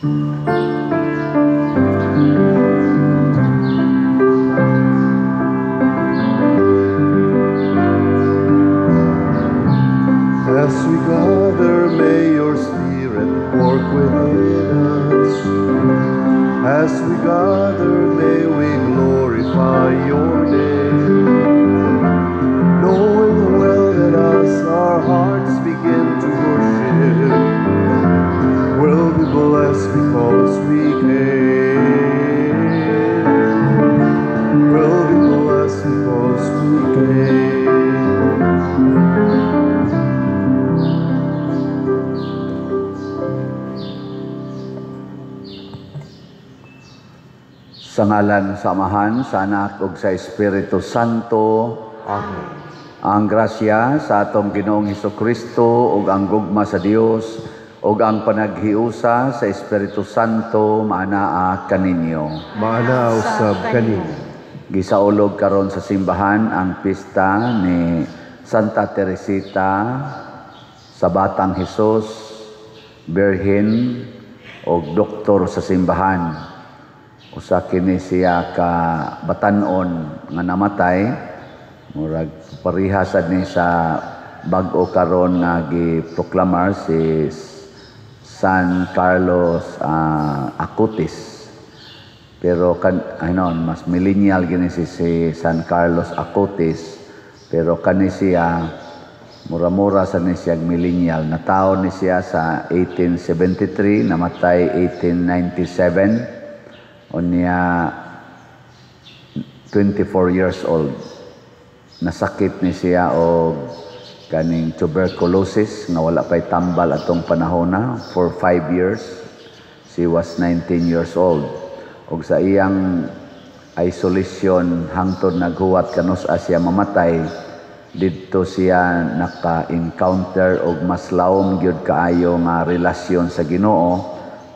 As we gather, may your Spirit work within us. As we gather, may we glorify your name. Knowing well that as our hearts begin to worship, we'll be blessed because we came. We'll be blessed because we came. Sa ngalan sa Amahan, sa Anak ug sa Espiritu Santo. Amen. Ang grasya sa atong Ginoong Hesukristo ug ang gugma sa Dios ug ang panaghiusa sa Espiritu Santo maanaa kaninyo. Maana usab kaninyo. Gisaulog karon sa simbahan ang pista ni Santa Teresita sa Batang Hesus, Birhen ug doktor sa simbahan. Usa kini siya ka batan-on nga namatay, murag pareha sad ni sa bag-o karon nga giproklamar si San Carlos Acutis. Pero kan ano, mas millennial gini si San Carlos Acutis, pero kani siya mura-mura sa ni siya millennial. Natawo ni siya sa 1873, namatay 1897. Unya 24 years old. Nasakit ni siya og kaning tuberculosis nga wala pa'y tambal atong panahona for 5 years. She was 19 years old. Og sa iyang isolation hangtod naghuwat kanus-a siya mamatay, didto siya naka-encounter og mas lawom gyud kaayo nga relasyon sa Ginoo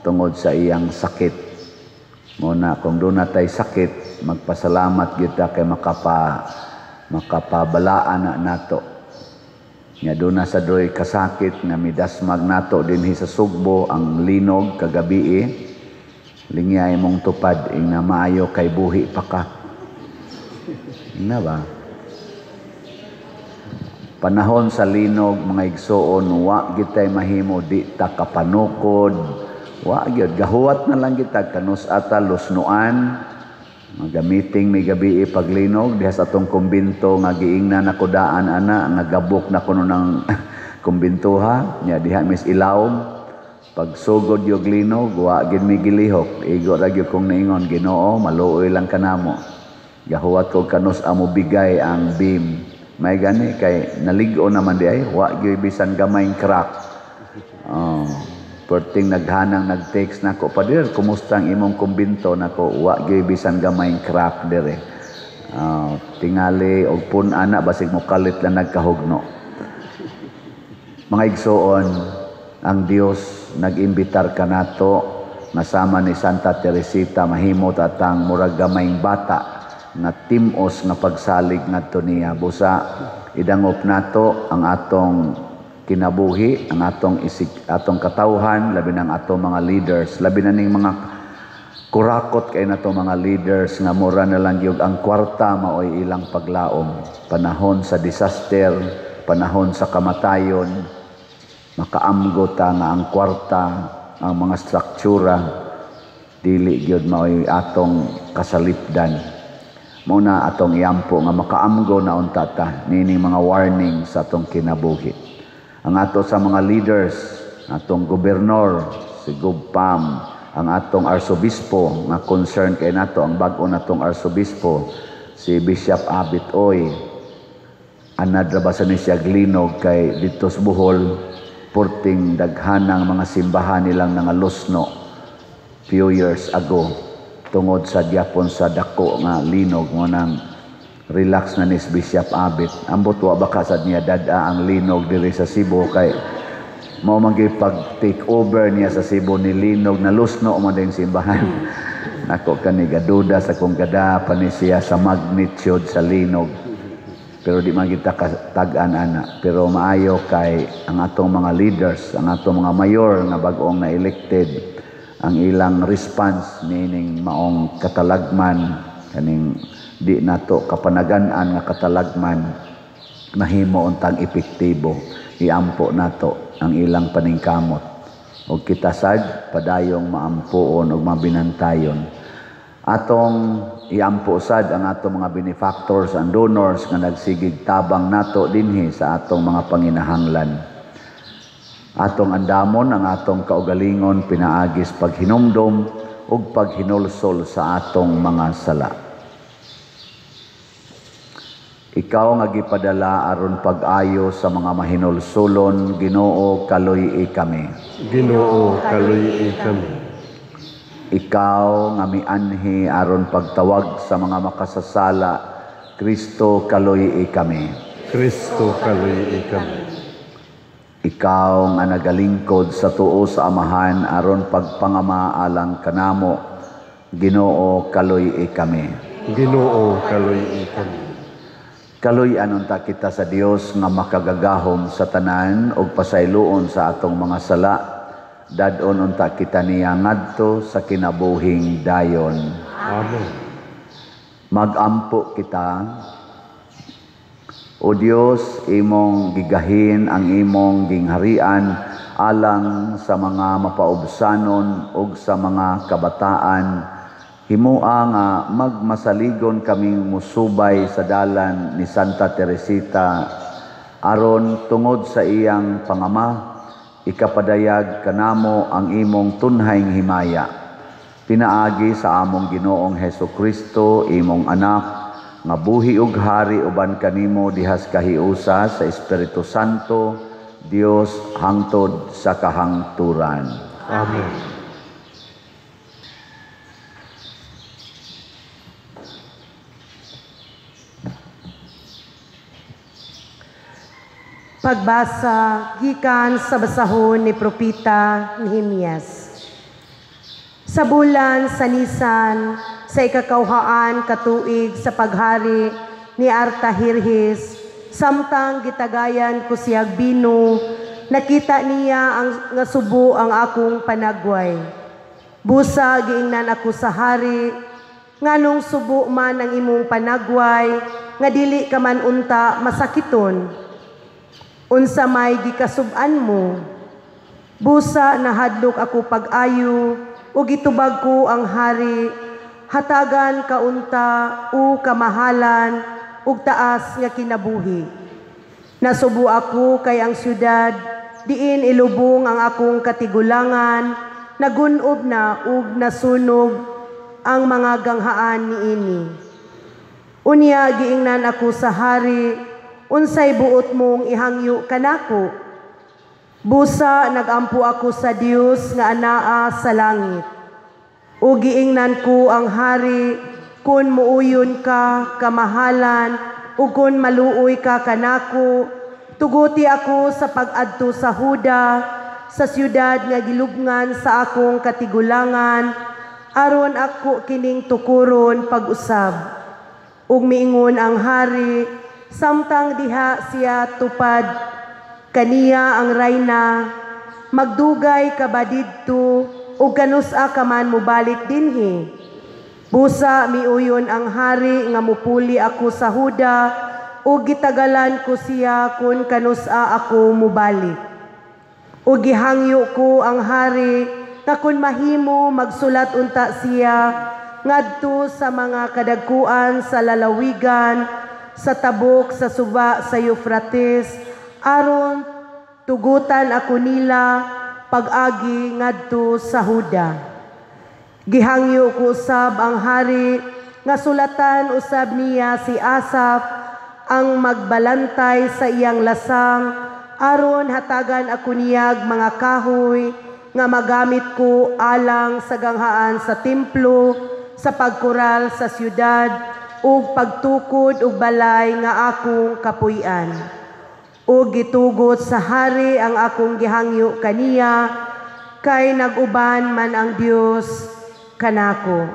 tungod sa iyang sakit. Muna kung doon natay sakit, magpasalamat gyud ta kay makapabalaan na nato. Nga doon na sa doy kasakit nga midasmag nato dinhi sa Sugbo ang linog kagabi. Lingyay mong tupad ing na maayo kay buhi pa ka. Ina ba? Panahon sa linog mga igsoon, wa gitay mahimo, di ta kapanukod. Wa gyud, gahuwat na lang kita kanus ata lusnuan. Magamiting may gabi paglinog diha sa atong kumbinto nga giingnan na kudaan ana nga gabok na kuno ng kumbintuha nya diha mis ilawom. Pagsugod yog linog, wa gid mi gilihok. Igo ra gyud kong niingon, Ginoo, maluoy lang kanamo. Gahuwat ko kanus amo bigay ang beam. May gani kay nalig-o naman di ay wa gyud bisan gamayng crack. Oh. Perting naghanang nag-text nako, Pader, kumusta ang imong kumbinto? Nako, wa gyud bisan gamayng crack dire. Tingali og pun-an na basig mo kalit lang nagkahugno. Mga igsoon, ang Dios nag-imbitar kanato nasama ni Santa Teresita mahimot atang murag gamayng bata nga timos nga pagsalig ngadto niya. Busa idangop nato ang atong kinabuhi, ang atong isig, atong katawhan, labi ng atong mga leaders, labi na ning mga kurakot kay nato mga leaders nga mura na lang gyud ang kwarta maoy ilang paglaom. Panahon sa disaster, panahon sa kamatayon, makaamgo ta nga ang kwarta, ang mga struktura dili gyud maoy atong kasalipdan. Mao na atong iampo nga makaamgo na unta ta nining mga warning sa atong kinabuhi. Ang ato sa mga leaders, atong gobernador, si Gov Pam, ang atong arsobispo nga concern kay nato, ang bag-o natong arsobispo, si Bishop Abit Oy. Anad ra ba sa ni siya glinog kay dito sa Bohol, purting daghanang mga simbahan nilang nangalusno few years ago tungod sa gyapon sa dako nga linog mo nang relax na ni Bishop Abit. Ambot wa baka sad niya dad-a ang linog diri sa Cebu kay mao man gyud pag take over niya sa Cebu ni linog na lusno man din simbahan. Nako kani gaduda sa kung gada pa ni siya sa magnitude sa linog. Pero di man kita katag-an ana. Pero maayo kay ang atong mga leaders, ang atong mga mayor nga bag-ong na elected, Ang ilang response meaning maong katalagman kaning di nato kapanagan-an nga katalagman mahimo untang epektibo. Iampo nato ang ilang paningkamot og kita sad padayong maampoon og mabinantayon. Atong iampo sad ang atong mga benefactors and donors nga nagsigig tabang nato dinhi sa atong mga panginahanglan. Atong andamon ang atong kaugalingon pinaagis paghinumdom ug paghinulsol sa atong mga sala. Ikaw nga gipadala aron pag-ayo sa mga mahinulsulon, Ginoo, kaluy-i kami. Ginoo, kaluy-i kami. Ikaw nga mianhi aron pagtawag sa mga makasasala, Kristo, kaluy-i kami. Kristo, kaluy-i kami. Ikaw nga nagalingkod sa tuo sa Amahan aron pagpangama alang kanamo, Ginoo, kaluy-i kami. Ginoo, kaluy-i kami. Kaluy-an unta kita sa Dios nga makagagahom sa tanan ug pasayloon sa atong mga sala. Dad-on unta kita niya ngadto sa kinabuhing dayon. Amen. Magampo kita. O Dios, imong gigahin ang imong gingharian alang sa mga mapaubsanon ug sa mga kabataan. Himua nga magmasaligon kaming musubay sa dalan ni Santa Teresita aron tungod sa iyang pangama ikapadayag kanamo ang imong tunhayng himaya. Pinaagi sa among Ginoong Hesus Kristo, imong anak, nga buhi ug hari uban kanimo dihas kahiusa sa Espiritu Santo, Dios hangtod sa kahangturan. Amen. Pagbasa gikan sa basahon ni Propeta Nehemias. Sa bulan sa Nisan, sa ikakauhaan katuig sa paghari ni Artahirhis, samtang gitagayan ko siyag bino, nakita niya ang nga subo ang akong panagway. Busa giingnan ako sa hari, nganong subo man ang imong panagway, nga dili ka man unta masakiton. Unsa may gikasub-an mo? Busa nahadlok ako pag-ayo, ug gitubag ko ang hari, hatagan kaunta o kamahalan ug taas nga kinabuhi. Nasubo ako kay ang syudad, diin ilubong ang akong katigulangan, nagunob na ug nasunog ang mga ganghaan niini. Unya giingnan ako sa hari, unsay buot mong ihangyo kanako? Busa nagampo ako sa Dios nga anaa sa langit. O giingnan ko ang hari, kun muuyon ka kamahalan, o kun maluoy ka kanako, tuguti ako sa pag-adto sa Huda, sa siyudad nga gilubngan sa akong katigulangan, aron ako kining tukuron pag-usab. Ug miingon ang hari, samtang diha siya tupad kaniya ang rayna, magdugay ka ba didto o kanus-a ka man mobalik dinhi? Busa miuyon ang hari nga mupuli ako sa Huda o gitagalan ko siya kun kanus-a ako mobalik. O gihangyo ko ang hari nga kun mahimo magsulat unta siya ngadto sa mga kadagkuan sa lalawigan, sa tabok sa suba sa Euphrates, aron tugutan ako nila pag-agi ngadto sa Huda. Gihangyo ko usab ang hari nga sulatan usab niya si Asaf ang magbalantay sa iyang lasang, aron hatagan ako niyag mga kahoy nga magamit ko alang sa ganghaan sa templo, sa pagkural sa siyudad, ug pagtukod og balay nga akong kapuy-an. Ug gitugot sa hari ang akong gihangyo kaniya, kay nag-uban man ang Dios kanako.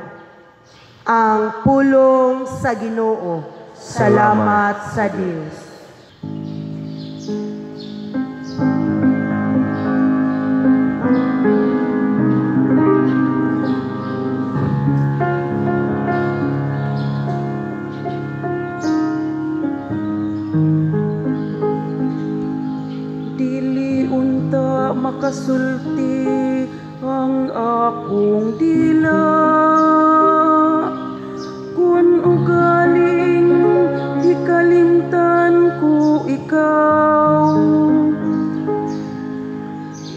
Ang pulong sa Ginoo. Salamat sa Dios. Dili unta makasulti ang akong dila, kun ugaling hikalimtan ko ikaw.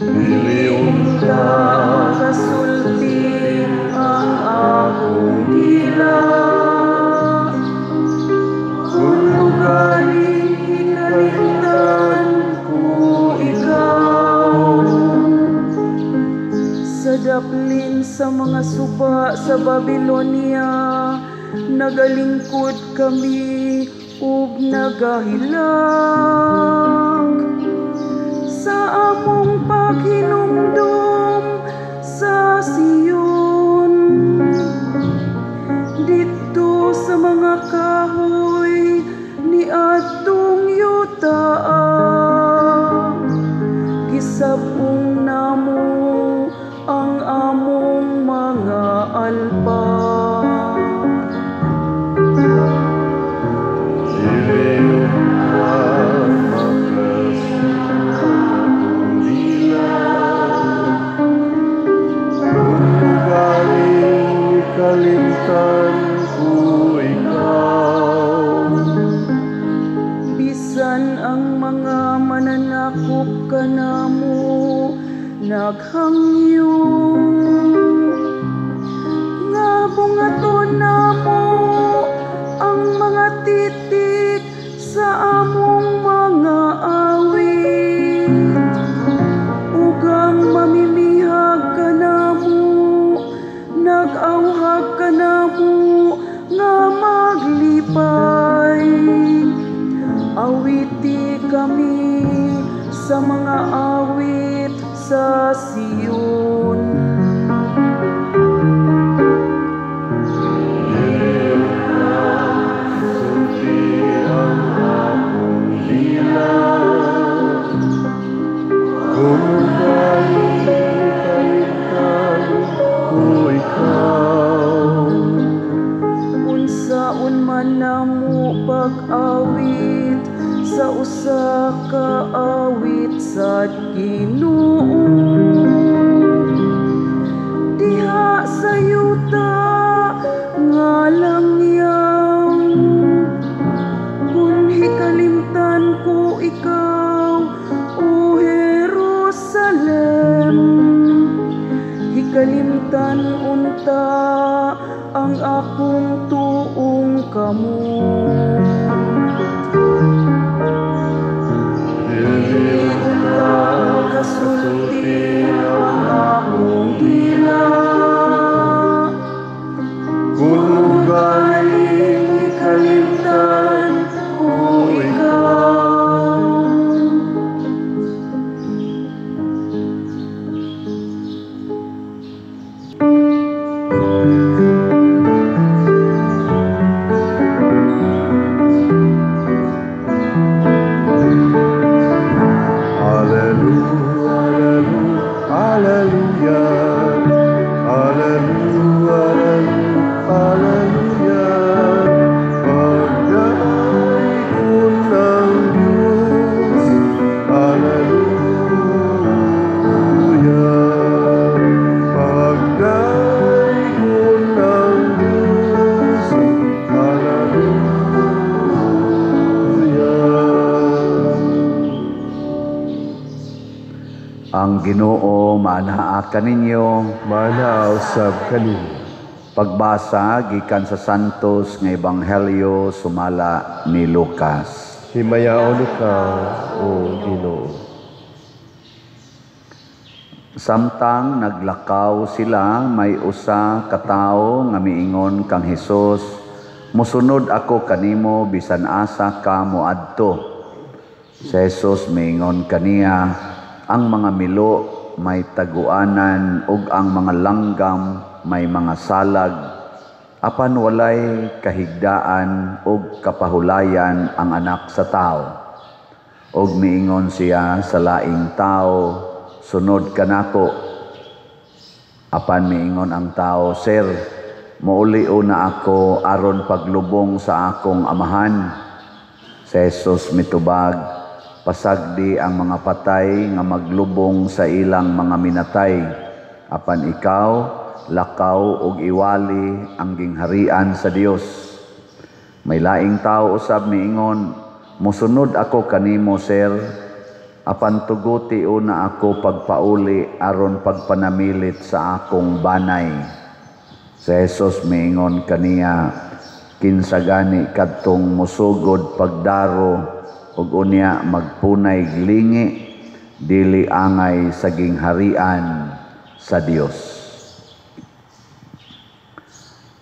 Dili unta makasulti ang akong dila, kun ugaling hikalimtan ko ikaw. Sa daplin sa mga suba sa Babylonia, nagalingkod kami ug nagahilak sa among paghinumdom sa Sion. Didto sa mga kahoy ni adtong yutaa, gisab-ong namo ang among mga alpa. Dili unta makasulti ang akong dila, kun ugaling hikalimtan ko ikaw. Bisan ang mga mananakop kanamo naghangyo nga bungaton namo ang mga titik sa among mga awit, ug ang mamimihag kanamo nag-awhag kanamo nga maglipay. Awiti kami sa mga awit sa Sion. Dili unta makasulti ang akong dila, kun ugaling hikalimtan ko ikaw. Unsaon man namo pag-awit sa usa ka awit sa Ginoo, diha sa yuta nga langyaw, kun hikalimtan ko ikaw, o Jerusalem, hikalimtan unta ang akong tuong kamot. Dili unta Makasulti makasulti ang ang akong akong dila, kun ugaling hikalimtan ko ko ikaw. Alleluia, alleluia, alleluia, alleluia, pagdaikon ng Diyos, alleluia, pagdaikon ng Diyos, alleluia. Ang Ginoo maanaa kaninyo. Manaa usab kanimo. Pagbasa gikan sa Santos nga Ebanghelyo sumala ni Lucas. Himayaon ikaw, o Ginoo. Samtang naglakaw sila, may usa ka tawo nga miingon kang Hesus, "Mosunod ako kanimo bisan asa ka moadto." Si Jesus miingon kaniya, "Ang mga milo may taguanan ug ang mga langgam may mga salag, apan walay kahigdaan ug kapahulayan ang anak sa tao." Og miingon siya sa laing tao, "Sunod kanako." Apan miingon ang tao, "Sir, mouli una ako aron paglubong sa akong amahan." Si Jesus mitubag, Pasagdi ang mga patay nga maglubong sa ilang mga minatay. Apan ikaw, lakaw ug iwali ang gingharian sa Dios. May laing tao usab miingon, musunod ako kanimo, sir, apan tuguti una ako pagpauli aron pagpanamilit sa akong banay. Si Jesus miingon kaniya, kinsa gani kadtong musugod pagdaro ug unya magpunay lingi, dili angay sa gingharian sa Dios.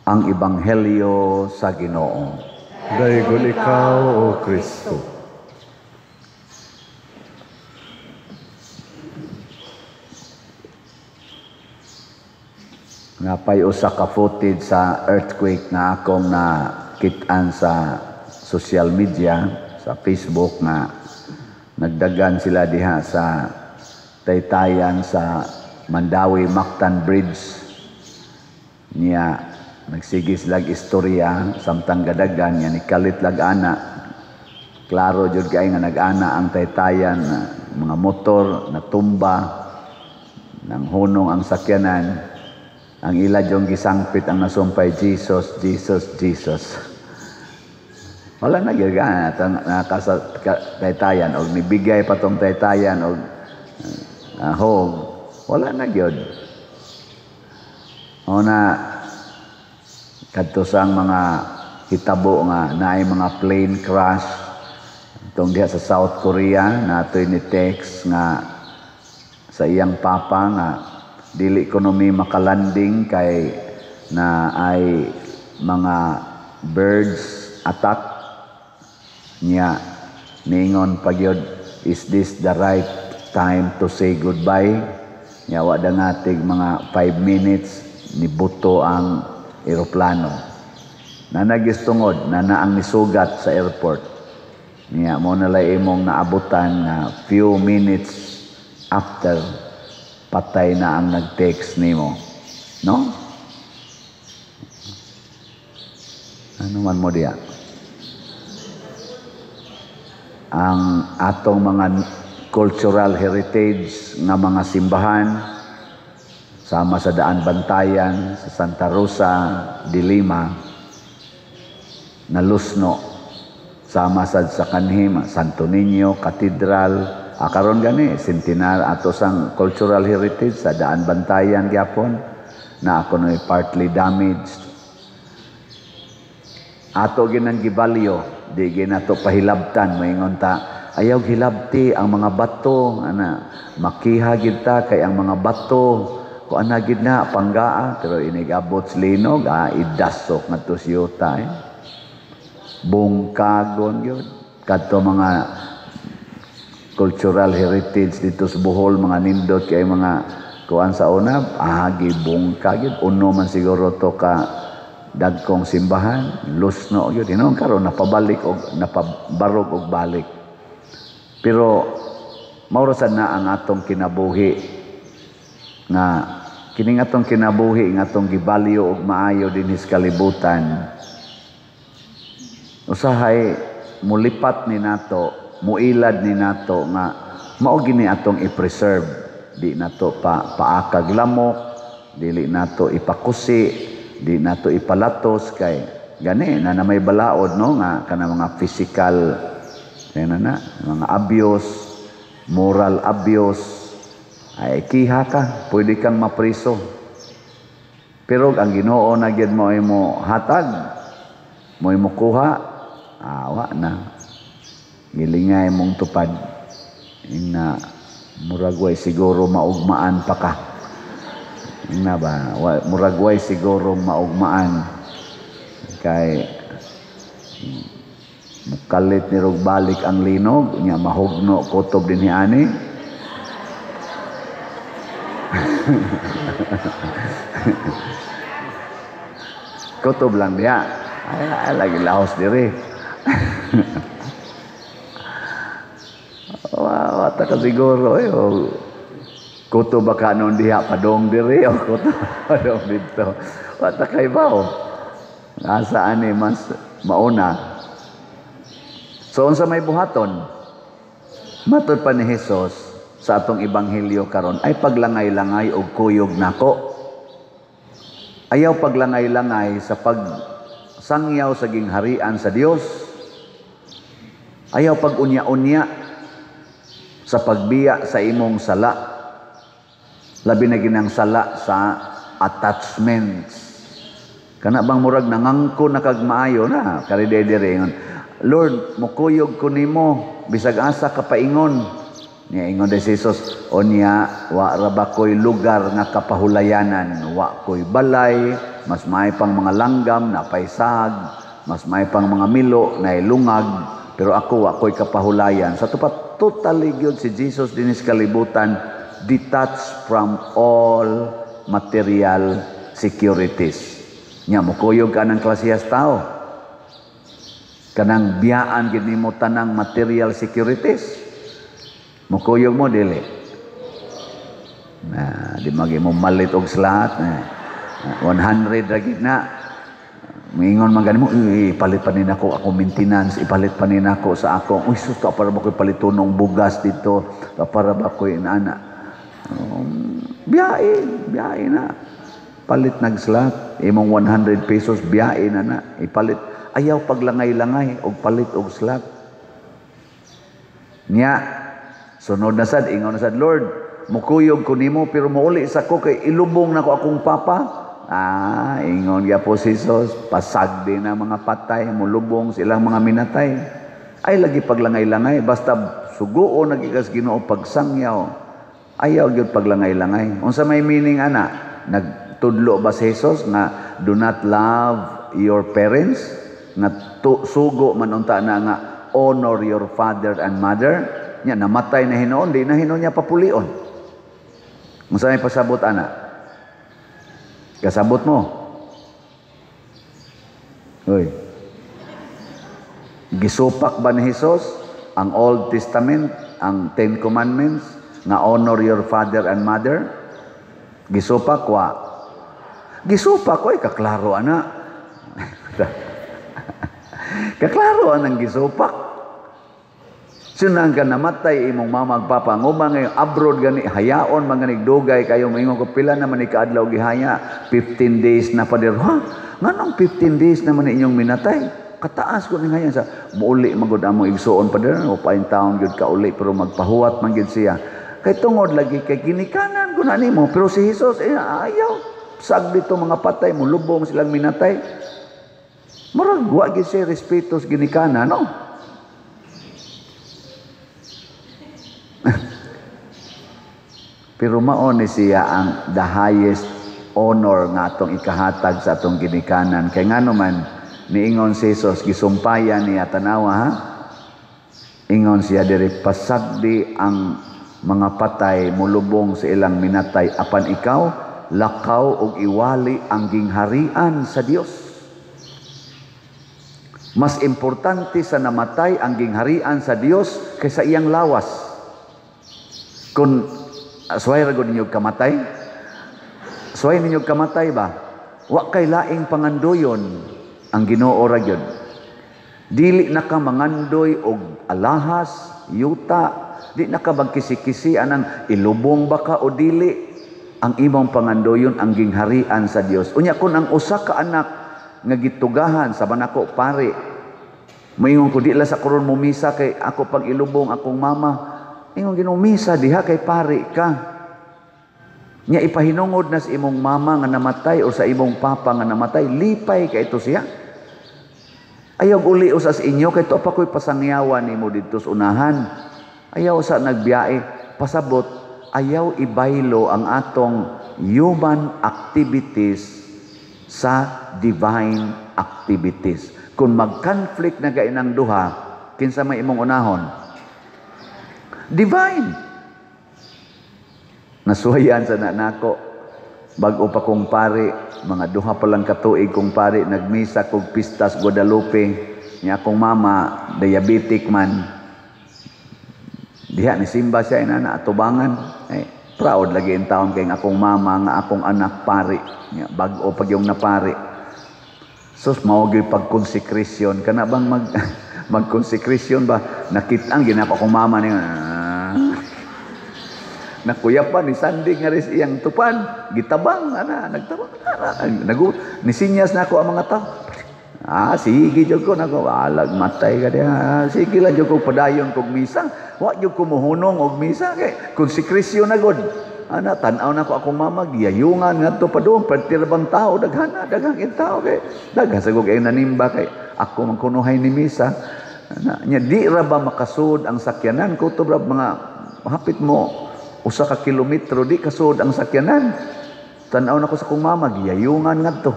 Ang Ebanghelyo sa Ginoo. Daygon ikaw, O Kristo. Napay usa ka footage sa earthquake na akong nakit-an sa social media, sa Facebook, nga nagdagan sila diha sa taytayan sa Mandaue Mactan Bridge. Niya nagsigis lag istorya samtang gadagan niya nikalit lag ana. Klaro jud kay nga nag-ana ang taytayan, mga motor natumba, nang hunong ang sakyanan. Ang ila yung gisangpit ang nasumpay, Jesus, Jesus, Jesus. Wala na gyud ka nakasa taytayan og nibigay pa tong taytayan og hog, wala na gyud. Una kadto sa mga hitabo nga naay mga plane crash tong diha sa South Korea, natoy ni text nga sa iyang papa nga dili ekonomi makalanding kay na ay mga birds attack niya. Ningon pagyod, is this the right time to say goodbye? Niya wa dangatig mga 5 minutes nibuto ang eroplano. Nanagis tungod nana ang nisugat sa airport. Niya mo nalay imong naabutan nga few minutes after patay na ang nag-text nimo. No? Ano man mo diya? Ang atong mga cultural heritage nga mga simbahan sama sa Daan Bantayan, sa Santa Rosa de Lima, nalusno, sama sad sa kanhima, Santo Niño, Cathedral, karon gani centenar ato sang cultural heritage sa Daan Bantayan gyapon na ako noy partly damaged. Ato ginang gibalyo, di ginato pahilabtan, moingon ta ayaw hilabti ang mga bato, ana makiha gid ta kay ang mga bato ko ana gid na panggaa, pero inigabot sa linog, idasok ngadto siyuta, eh. Bungkagon gyud kadto mga cultural heritage dito sa Bohol, mga nindot kay mga kuan sa una, gibungka gyud. Uno man siguro to ka dagkong simbahan, lusno gyud. Hinuon karon napabalik og napabarog og balik. Pero mao ra sad na ang atong kinabuhi nga kining atong kinabuhi nga atong gibalyo og maayo dinhi sa kalibutan. Usahay mulipat ni nato, muilad ni nato nga mao gini atong i-preserve. Di nato pa paakag lamok, dili nato ipakusi, di nato ipalatos kay gani na na may balaod, no, nga kana mga physical na na mga abuse, moral abuse, ay kiha ka, pwede kang mapriso. Pero ang Ginoo na gyud mo imo hatag, mo imo kuha, awa na. Gilingay mong tupad. Ina muragway siguro maugmaan pa ka. Ina ba, muragway siguro maugmaan kay mukalit ni rog balik ang linog, nya mahugno kutob dinhi ani. Kutob lang diha. Ay, lagi lahos diri. Wata ka siguro, eh, o, kutob ba ka noon diha padong diri o kutob padong dito. Wata kay ba o? Asa ani mas mauna. So unsa may buhaton? Matod pa ni Jesus sa atong ebanghelyo karon ay paglangay-langay og kuyog nako. Ayaw paglangay-langay sa pagsangyaw sa gingharian sa Dios. Ayaw pag-unya-unya sa pagbiya sa imong sala. Labi na ginang sala sa attachments. Kana bang murag nangangko na kag maayo na kari dere ingon, "Lord, mukuyog ko nimo bisag asa ka paingon." Nya ingon de si Jesus, "Unya wa ra ba koy lugar nga kapahulayanan, wa koy balay, mas may pang mga langgam na paysag, mas may pang mga milo na lungag, pero ako wa koy kapahulayan." Sa tupat totally gyud si Jesus dinis kalibutan detached from all material securities. Nya mukuyog ka ng klasehas tao. Kanang biyaan gid nimo tanang material securities. Mukuyog mo dili. Na di magi mo malit og slot. Na, 100 ra gid na. Moingon man gani mo, ipalit pa ni nako ako maintenance, ipalit pa ni nako sa ako. Uy, sus, para ba ko'y palitunong bugas dito? Para ba ko'y inana? Biyahe, biyahe na. Palit nag-slot. Imong 100 pesos, biyahe na na. Ipalit. Ayaw paglangay-langay og palit og slot. Nya, sunod na sad, ingon na sad, "Lord, mukuyog ko nimo pero muuli sa ko kay ilubong na ko akong papa." Ah, ingon gyapon si Jesus, pasagdi na mga patay, mulubong silang mga minatay. Ay lagi paglangay-langay, basta suguon nagikas Ginoo pagsangyaw. Ayaw gyud paglangay-langay. Unsa may meaning ana? Nagtudlo ba si Jesus nga do not love your parents? Nga sugo man unta na nga honor your father and mother? Nya namatay na hinuon, di na hinuon niya papulion. Unsa may pasabot ana? Kasabot mo? Uy. Gisupak ba ni Jesus ang Old Testament, ang Ten Commandments, nga honor your father and mother? Gisupak wa? Gisupak ko, kaklaro ana. Kaklaro anang gisupak. Sunang ka namatay imong mama ug papa, nguma ngayon abroad gani hayaon man gani dugay kayo, moingon ko pila naman ni kaadlaw gihaya, 15 days na, Father. Ha, nganong 15 days naman inyong minatay? Kataas ko ni ngayon sa muuli man gud among igsuon, Father, o pain taon gyud ka uli, pero magpahuwat man gyud siya kay tungod lagi kay ginikanan ko na nimo. Pero si Jesus eh, ayaw sag dito mga patay mulubong silang minatay. Murag wa gyud siya respeto sa ginikanan, no? Pero mao ni siya ang the highest honor nga atong ikahatag sa atong ginikanan. Kay ngano man niingon si Jesus, gisumpayan niya, tanawa ha. Ingon siya diri, pasagdi ang mga patay mulubong sa ilang minatay, apan ikaw lakaw og iwali ang gingharian sa Dios. Mas importante sa namatay ang gingharian sa Dios kaysa iyang lawas. Kung suway ra gud ninyo kamatay? Suway ninyo kamatay ba? Wa kay laing pangandoyon ang Ginoo ra gyud. Dili na ka mangandoy og alahas, yuta, di na ka magkisi-kisi anang ilubong ba ka o dili. Ang imong pangandoyon ang gingharian sa Dios. Unya kun ang usa ka anak nga gitugahan sa manako pare, moingon ko di la sa karon mo misa kay ako pag ilubong akong mama. Ingon Ginoo, misa diha kay pare ka. Nya ipahinungod na sa imong mama nga namatay o sa imong papa nga namatay, lipay kay ito siya. Ayaw uli usa sa inyo kay to pa ko'y pasangyawan nimo didto sa unahan. Ayaw sa nagbiyahe, pasabot, ayaw ibaylo ang atong human activities sa divine activities. Kung mag-conflict na gainang duha, kinsa may imong unahon? Divine. Nasuwayan sa nako. Bag-o pa kong pare, mga duha pa lang katuig kong pare, nagmisa kog pistas Guadalupe. Nya akong mama, diabetic man. Diha ni simba siya inana atubangan. Eh, proud lagi in taon kay akong mama nga akong anak pare. Nya bag-o pag yung napare. Sus, mao gyud pagkonsekresyon kana bang mag Mag-consecration ba? Nakita ang ginako akong mama niya. Nakuyapan ni sandig nga ris iyang tupan, gitabang ana, nagtabang ana, nagu nisinyas nako ang mga tao. Ah, sige jud ko nako, alag matay ka diha. Sige lang jud ko, padayon kog misa. Wa jud ko mohunong og misa kay consecration na gud. Ana, tan-aw nako akong mama giyayungan ngadto padung, perti ra bang tao, daghan na, daghang tao kay daghan sa kay nanimba kay ako man kunuhay ni misa. Ana, nya di ra ba makasud ang sakyanan ko to, mga hapit mo 1 ka kilometro di kasud ang sakyanan. Tan-aw nako sa kong mama giyayungan ngadto.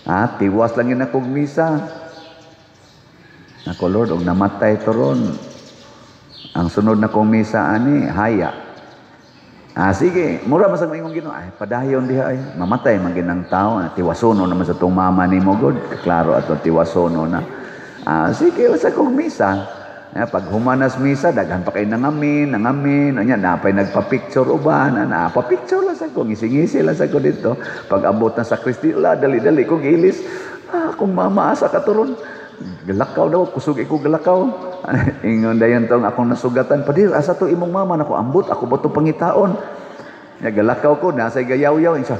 Ah, tiwas lang yun akong misa. Nako Lord, og namatay to ron. Ang sunod na kong misa ani, haya. Ah, sige, mura man sa ingong Ginoo, ay padayon diha ay mamatay man ginang tao, ah, tiwasono naman sa tong mama nimo god. Klaro ato tiwasono na. Ah, sige lang sa kong misa. Ya, pag humanas misa, daghan pa kay nangamin, nangamin, anya, napay nagpa-picture uban, na pa-picture lang sa ko, ngisi-ngisi lang sa ko dito. Pag abot na sa Kristila, dali-dali ko gilis. Ah, akong mama asa katuron. Galakaw daw, kusog ko galakaw. Ingon dayon tong akong nasugatan, "Padir, asa to imong mama?" Nako, ambot, ako ba to pangitaon? Ya, galakaw ko, nasa gayaw-yaw, insa,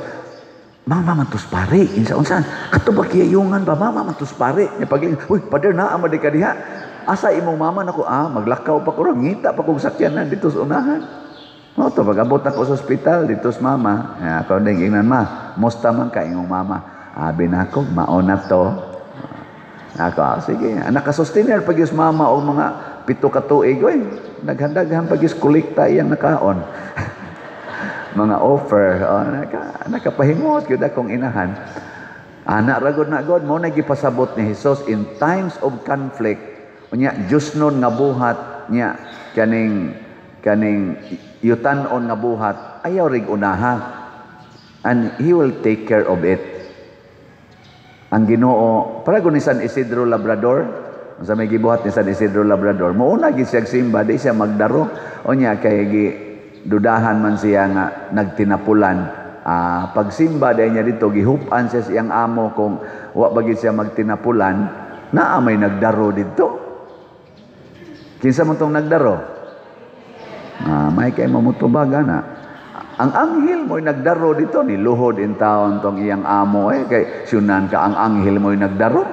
"Mama man tos pare," insa unsa? "Kato ba kiyayungan ba, mama man tos pare." Nya pagling, "Uy, pader, naa man di ka diha. Asa imong mama?" Nako, ah, maglakaw pa ko ron, ngita pa kog sakyanan dito sa unahan. Mao to, pag-abot ako sa ospital, dito sa mama. Ya, ako din ingnan, "Ma, musta man ka imong mama?" Abi nako, mao na to. Ako, ah, sige. Nakasustenir pag yung mama o mga 7 ka tuig, oy, naghandaghan pag yung kolekta iyang nakaon. Mga offer, oh, nakapahimos gyud akong inahan. Ana ra gud na God, mo na gipasabot ni Jesus in times of conflict, unya Diyosnon nga buhat nya kaning yutan-on nga buhat, ayaw rig unaha. And He will take care of it. Ang Ginoo, para ni San Isidro Labrador, sa may gibuhat ni San Isidro Labrador, mouna gid siya simba, di siya magdaro. Unya kay gi dudahan man siya nga nagtinapulan. Ah, pagsimba dahil niya dito, gihupan siya siyang amo kung wa ba gid siya magtinapulan, naa may nagdaro dito. Kinsa man tong nagdaro? Ah, may kay mamutubag ana. Ang anghel mo'y nagdaro dito, ni luhod in taon tong iyang amo eh, kay syunan ka ang anghel mo'y nagdaro.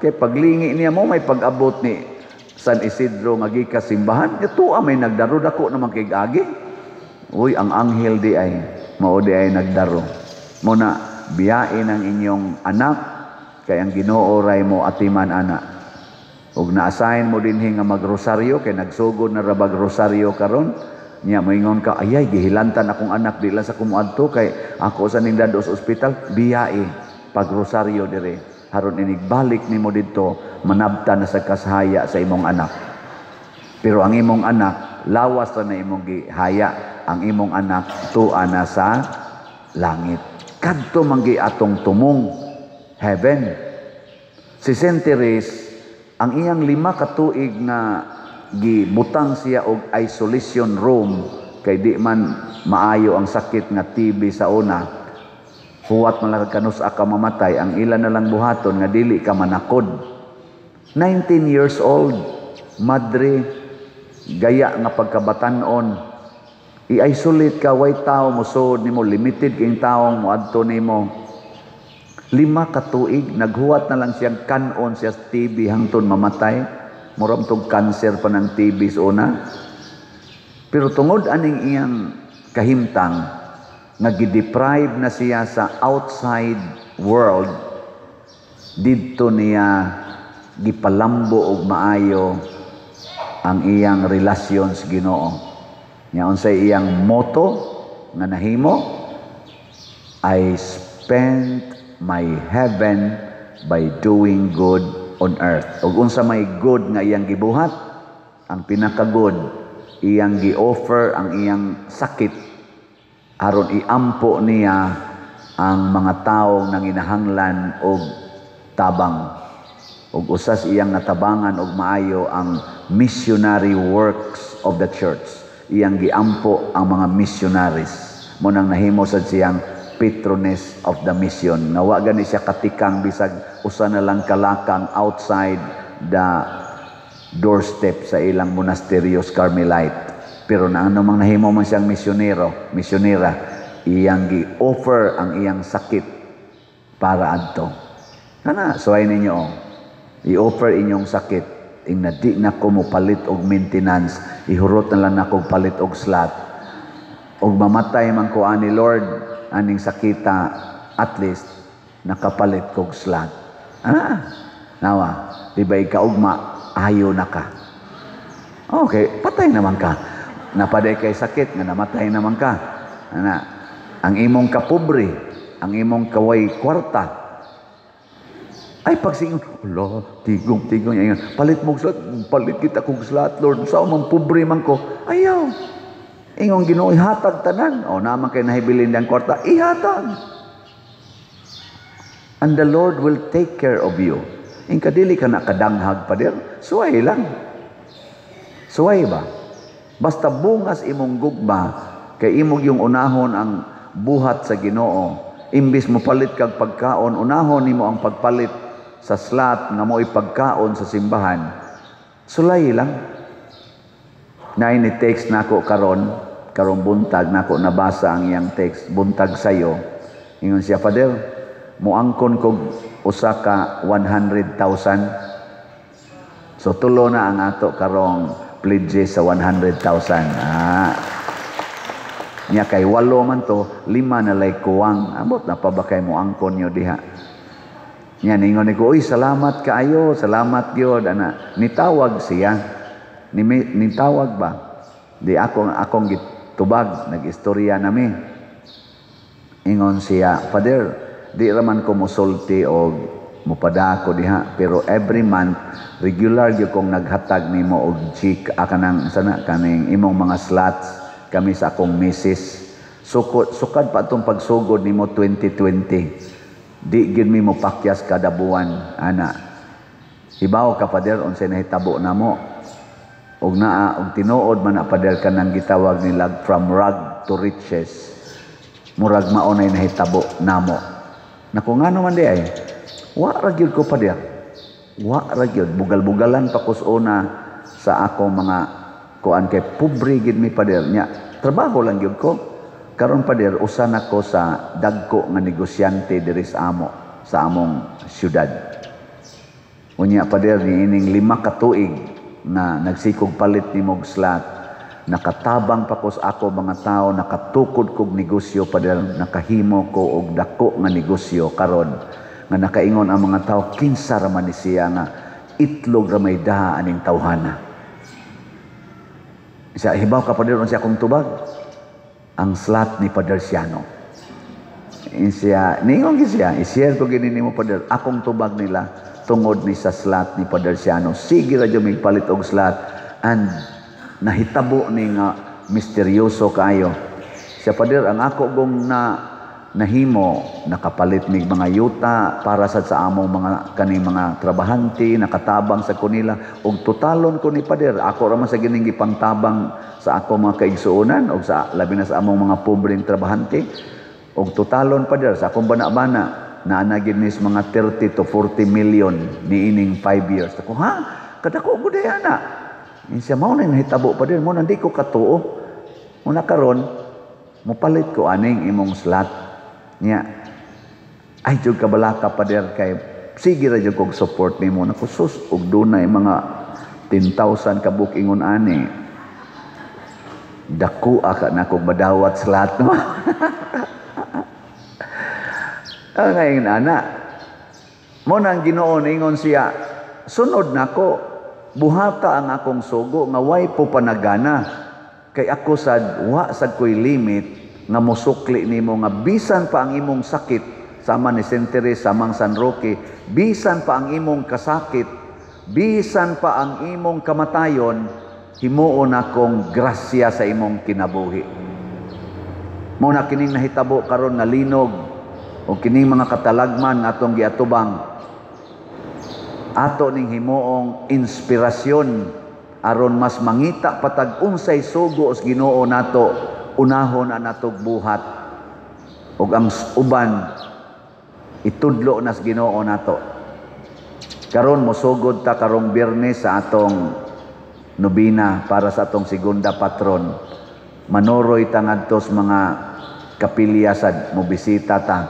Kay paglingi niya mo may pag-abot ni San Isidro nga gikas simbahan, ito may nagdaro, dako naman kay agi. Uy, ang anghel di ay mao di ay nagdaro. Mo na biyain ang inyong anak kay ang Ginoo ray mo atiman ana. Ug na-assign mo dinhi nga magrosaryo kay nagsugod na ra bag rosaryo karon. Nya moingon ka, "Ayay, gihilantan akong anak, di lang sa kumuadto kay ako sa ning sa ospital." Biyae pag rosaryo dire. Haron inigbalik nimo didto, manabta na sa kasahaya sa imong anak. Pero ang imong anak, lawas ra na imong gihaya. Ang imong anak tua na sa langit. Kadto man gi atong tumong heaven. Si Saint Therese, ang iyang 5 ka tuig nga gibutang siya og isolation room kay di man maayo ang sakit nga TB sa una. Huwat man lang kanus-a ka mamatay, ang ilan na lang buhaton nga dili ka manakod. 19 years old, madre, gaya nga pagkabatanon, i-isolate ka, way tao mosuod nimo, limited king taong moadto nimo. 5 ka tuig, naghuwat na lang siyang kanon siya sa TB hangtod mamatay. Murag tong cancer pa ng TB sa una. Pero tungod aning iyang kahimtang, nga gideprive na siya sa outside world, didto niya gipalambo og maayo ang iyang relasyon sa Ginoo. Nya unsay iyang motto nga nahimo? "I spent my heaven by doing good on earth." Ug unsa may good nga iyang gibuhat? Ang pinaka-good, iyang gi-offer ang iyang sakit aron iampo niya ang mga tawo nanginahanglan og tabang. Ug usas iyang natabangan og maayo ang missionary works of the church. Iyang giampo ang mga missionaries. Mo nang nahimo sad siyang patroness of the mission. Nga wa gani siya katikang bisag usa na lang kalakang outside the doorstep sa ilang monasteryos Carmelite. Pero na ano mang nahimo man siyang misyonero, misyonera, iyang gi-offer ang iyang sakit para adto. Kana, suway ninyo, oh. I-offer inyong sakit. Ing na di na ko mo palit og maintenance, ihurot na lang nako palit og slot. Og mamatay man ko ani Lord, aning sakita, at least nakapalit kog slot. Ah, nawa, di ba ikaugma, ayo na ka. Okay, patay naman ka. Napaday kay sakit, nga namatay naman ka. Ana, ang imong kapobre, ang imong kaway kwarta, ay pagsingon, ala, tigong, tigong, ingon, palit mo slot, palit kita kog slot, Lord, sa man pobre man ko, ayaw. Ingon Ginoo, ihatag tanan. O naman kay nahibilin diyang kwarta, ihatag. And the Lord will take care of you. Ingka dili ka na kadanghag, pader, suway lang. Suway ba? Basta bungas imong gugma, kay imong yung unahon ang buhat sa Ginoo. Imbis mo palit kag pagkaon, unahon nimo ang pagpalit sa slot nga mo'y pagkaon sa simbahan. Sulay lang. Naay ni text nako karon, karong buntag nako nabasa ang iyang text, buntag sayo. Ingon siya, Father, muangkon kog usa ka 100,000. So tulo na ang ato karong pledge sa 100,000. Ah. Nya kay 8 man to, 5 na lay kuwang. Ambot na pa ba kay muangkon nyo diha. Nya ningon ni ko, uy, salamat kaayo, salamat gyud ana. Nitawag siya. Nitawag ba? Di akong gitubag, nag-istorya nami. Ingon siya, Father, di raman ko mosulti og mupada ko diha, pero every month regular gyud kong naghatag nimo og check kanang sana kaning imong mga slots kami sa akong misis. Sukod, sukad pa atong pagsugod nimo 2020. Di gyud mi mopakyas kada buwan ana. Hibaw ka, Father, unsay nahitabo namo. Og naa og tinuod man na, Father, kanang gitawag nila from rag to riches. Murag mao nay nahitabo namo. Nako, ngano man di ay? Wa ra gyud ko, Father. Wa ra gyud, bugal-bugalan pa ko sa una sa ako mga kuan kay pobre gyud mi, Father. Nya trabaho lang gyud ko. Karon, Father, usa na ko sa dagko nga negosyante diri sa amo, sa among syudad. Unya, Father, niining 5 ka tuig na nagsikog palit nimo og slot, nakatabang pa ko sa ako mga tao, nakatukod kog negosyo, Father, nakahimo ko og dako nga negosyo karon nga nakaingon ang mga tao, kinsa ra man ni siya nga itlog ra may daha aning tawhana. Siya, hibaw ka, Father, unsa akong tubag? Ang slot ni Father Siano. Siya, ningon gyud siya, i-share ko gini nimo, Father, akong tubag nila tungod ni sa slot ni Father Siano. Sige ra jud mig palit og slot and nahitabo ni nga misteryoso kaayo. Siya, Father, ang ako gong na nahimo, nakapalit mig mga yuta para sa among mga kaning mga trabahante, nakatabang sa kunila og totalon ko ni Father, ako ra man sa gining gipangtabang sa ako mga kaigsuonan og sa labi na sa among mga pobreng trabahante. Og totalon, Father, sa akong bana-bana naa na gid nis mga 30 to 40 million niining 5 years. Ako, ha, kadako gud ana. Siya, mao na nahitabo, Father, mo na di ko katuo. Una karon mopalit ko aning imong slot. Nya, ay jud kabalaka, Father, kay sige ra jud kog support nimo. Nako sus, og dunay mga 10,000 ka buok ingon ani. Dako ka na kog madawat slot no. Ang ngayon ana. Mo nang Ginoo ningon siya, sunod nako, buhata ang akong sugo nga way po panagana. Kay ako sad wa sad koy limit nga mosukli nimo nga bisan pa ang imong sakit, sama ni Saint Teresa, samang San Roque, bisan pa ang imong kasakit, bisan pa ang imong kamatayon, himuon akong grasya sa imong kinabuhi. Mo na kining nahitabo karon nga linog o kining mga katalagman nga atong giatubang, ato ning himuong inspirasyon aron mas mangita patag unsay sugo sa Ginoo nato, unahon ang atong buhat ug ang uban itudlo nas Ginoo nato. Karon mosugod ta karong Biyernes sa atong nobina para sa atong segunda patron. Manoroy ta ngadto sa mga kapilya sad, mo bisita ta.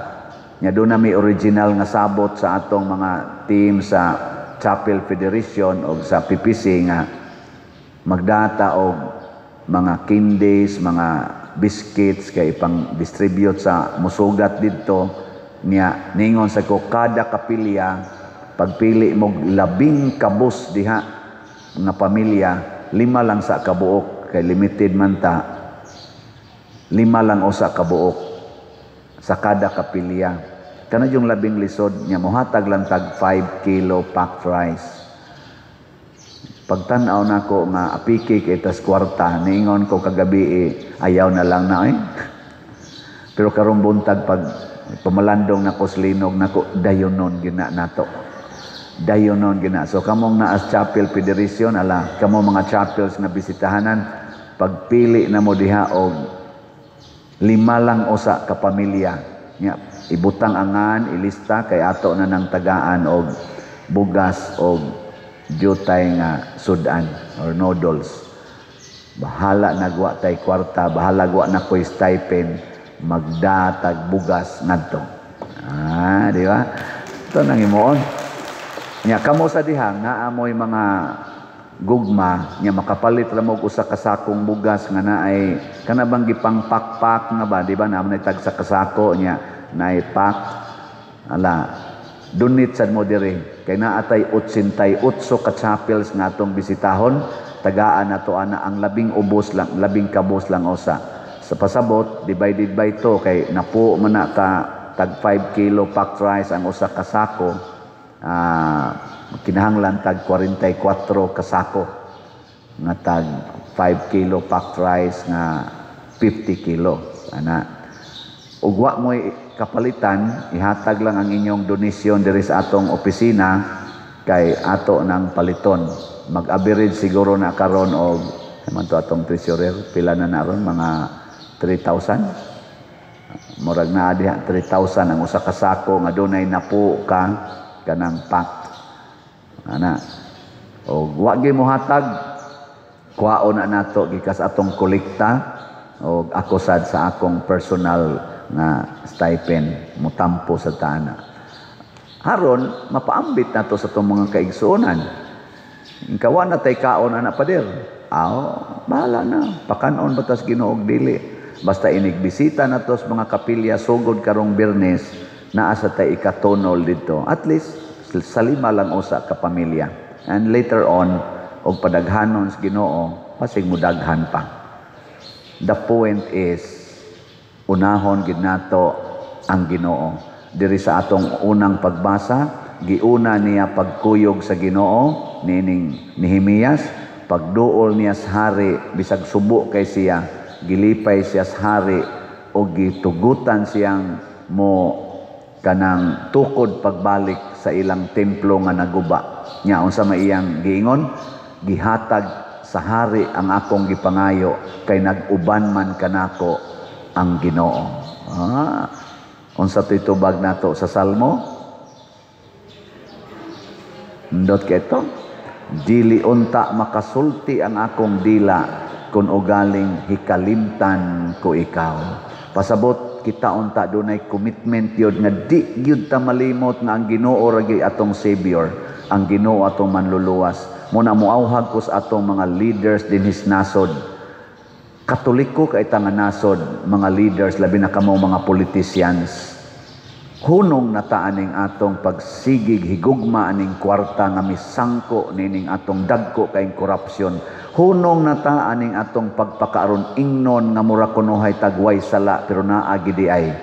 Nya doon na may original nga sabot sa atong mga team sa Chapel Federation o sa PPC nga magdata og mga candies, mga biscuits kay ipang distribute sa musugat didto. Niya ningon sa ko, kada kapilya, pagpili mo 10 kabus diha nga pamilya, lima lang sa kabuok kay limited man ta, lima lang usa kabuok sa kada kapilya. Kana yung labing lisod niya, mohatag lang tag 5 kilo packed rice. Pagtan-aw nako nga apiki kay tas kwarta, niingon ko kagabi eh, ayaw na lang na eh. Pero karong buntag, pag pamalandong nako sa linog nako, dayonon gina nato. Dayonon gina. So kamong naas Chapel Federation, ala, kamo mga chapels nga bisitahanan, pagpili na mo diha og lima lang usa ka pamilya. Nya ibutang angan, ilista kay ato na nang tagaan og bugas og jutay nga sudan or noodles. Bahala nagwa tay kwarta, bahala gwa na ko'y stipend, magdatag bugas ngadto. Ah, di ba? Ito nang imuon. Nya kamo sa diha naa moy mga gugma nya makapalit ra mo og usa ka sakong bugas nga naay kana bang gipangpakpak nga ba, di ba, naa man tag sa kasako nya naay pak, ala, donate sad mo diri kay naa tay 88 ka chapels nga atong bisitahon. Tagaan nato ana ang 10 ubos lang, 10 kabus lang usa. Sa pasabot, divided by 2 kay napo man na ka tag 5 kilo packed rice ang usa ka sako, kinahanglan tag 44 ka sako nga tag 5 kilo packed rice nga 50 kilo ana. Ug wa mo'y kapalitan, ihatag lang ang inyong donasyon diri sa atong opisina kay ato nang paliton. Mag-average siguro na karon og man to atong treasurer, pila na naron, mga 3,000, murag naa diha 3,000 ang usa ka sako nga dunay napo ka kanang pack ana. Og wa gyud mohatag, kuhaon na nato gikas atong kolekta og ako sad sa akong personal nga stipend, mutampo sa tana. Aron mapaambit nato sa atong mga kaigsuonan. Ikaw na tay kaon ana, pader. Aw, bahala na. Pakanon batas Ginoo og dili. Basta inigbisita nato sa mga kapilya sugod karong Biyernes, naa sa tay ikatonol dito. At least sa lima lang usa ka pamilya. And later on, og padaghanon sa Ginoo, pasig mo daghan pa. The point is, unahon gid nato ang Ginoo. Diri sa atong unang pagbasa, giuna niya pagkuyog sa Ginoo nining Nehemias, pagduol niya sa hari bisag subo kay siya, gilipay siya sa hari o gitugutan siyang mo kanang tukod pagbalik sa ilang templo nga naguba. Nya unsa may iyang giingon? "Gihatag sa hari ang akong gipangayo kay nag-uban man kanako ang Ginoo." Ah, unsa to'y tubag nato sa Salmo? Ndot kay ito. "Dili unta makasulti ang akong dila kung ugaling hikalimtan ko ikaw." Pasabot kita unta dunay commitment yun nga di gyud ta malimot nga ang Ginoo ra gyud atong Savior, ang Ginoo atong manluluwas. Muna moauhag ko sa atong mga leaders dinhis nasod. Katoliko kay ta nga nasod, mga leaders, labi na kamo mga politicians. Hunong na ta aning atong pagsigig higugma aning kwarta nga misangko nining atong dagko kayong korupsyon. Hunong na ta aning atong pagpakaaron ingnon nga mura kunohay tagway sala pero naa gidi ay.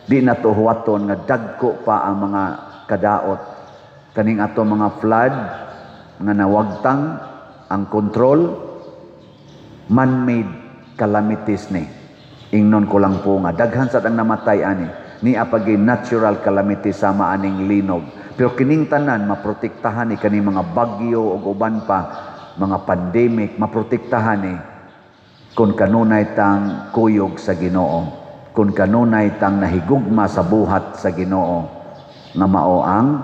Di na to huwaton nga dagko pa ang mga kadaot. Kaning atong mga flood nga nawagtang ang kontrol, man-made calamities ni. Ingnon ko lang po nga daghan sad ang namatay ani. Ni apagi natural calamity sama aning linog. Pero kining tanan maprotektahan ni kaning mga bagyo ug uban pa, mga pandemic, maprotektahan ni kung kanunay tang kuyog sa Ginoo, kung kanunay tang nahigugma sa buhat sa Ginoo nga mao ang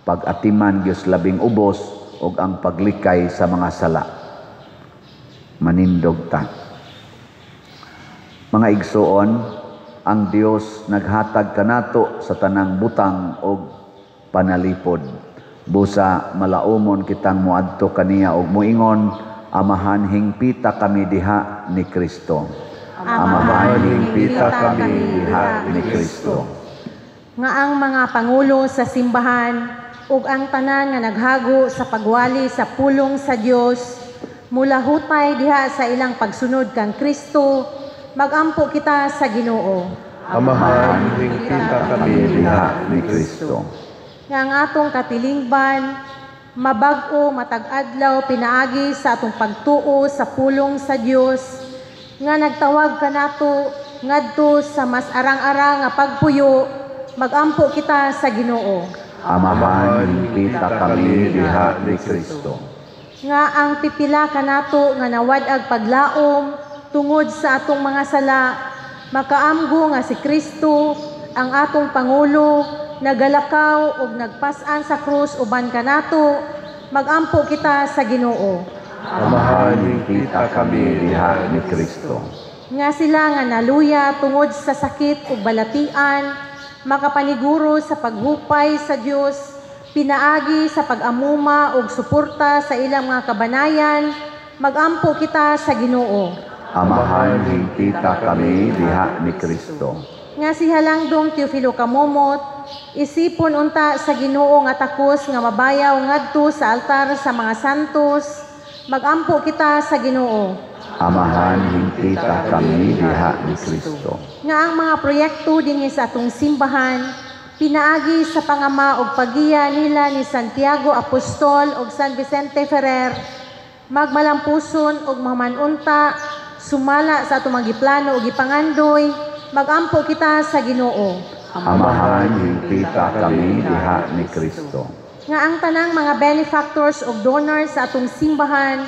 pag-atiman Dios labing ubos ug ang paglikay sa mga sala. Manindog ta. Mga igsoon, ang Dios naghatag kanato sa tanang butang og panalipod. Busa malaumon kitang moadto kaniya og moingon, Amahan, hingpita kami diha ni Kristo. Amahan, hingpita kami diha ni Kristo. Nga ang mga pangulo sa simbahan ug ang tanan nga naghago sa pagwali sa pulong sa Dios mulahutay diha sa ilang pagsunod kang Kristo, magampo kita sa Ginoo. Amahan, hingpita kami diha ni Kristo. Nga ang atong katilingban mabag-o matag adlaw pinaagi sa atong pagtuo sa pulong sa Dios nga nagtawag kanato ngadto sa mas arang-arang nga pagpuyo, magampo kita sa Ginoo. Amahan, hingpita kami diha ni Kristo. Nga ang pipila kanato nga nawad-ag paglaom tungod sa atong mga sala, makaamgo nga si Kristo ang atong pangulo nagalakaw ug nagpas-an sa krus uban kanato, magampo kita sa Ginoo. Amahan, hingpita kami diha ni Kristo. Nga sila nga naluya tungod sa sakit ug balatian, makapaniguro sa paghupay sa Dios pinaagi sa pag-amuma ug suporta sa ilang mga kabanayan, magampo kita sa Ginoo. Amahan, hingpita kami diha ni Kristo. Nga si Halangdong Teofilo Camomot, isipon unta sa Ginoo nga takos nga mabayaw ngadto sa altar sa mga santos, magampo kita sa Ginoo. Amahan, hingpita kami diha ni Kristo. Nga ang mga proyekto dinhi sa atong simbahan, pinaagi sa pangama og paggiya nila ni Santiago Apostol og San Vicente Ferrer, magmalampuson og mamanunta, sumala sa atong mga giplano og gipangandoy, magampo kita sa Ginoo. Amahan, hingpita kami diha ni Kristo. Nga ang tanang mga benefactors og donors sa atong simbahan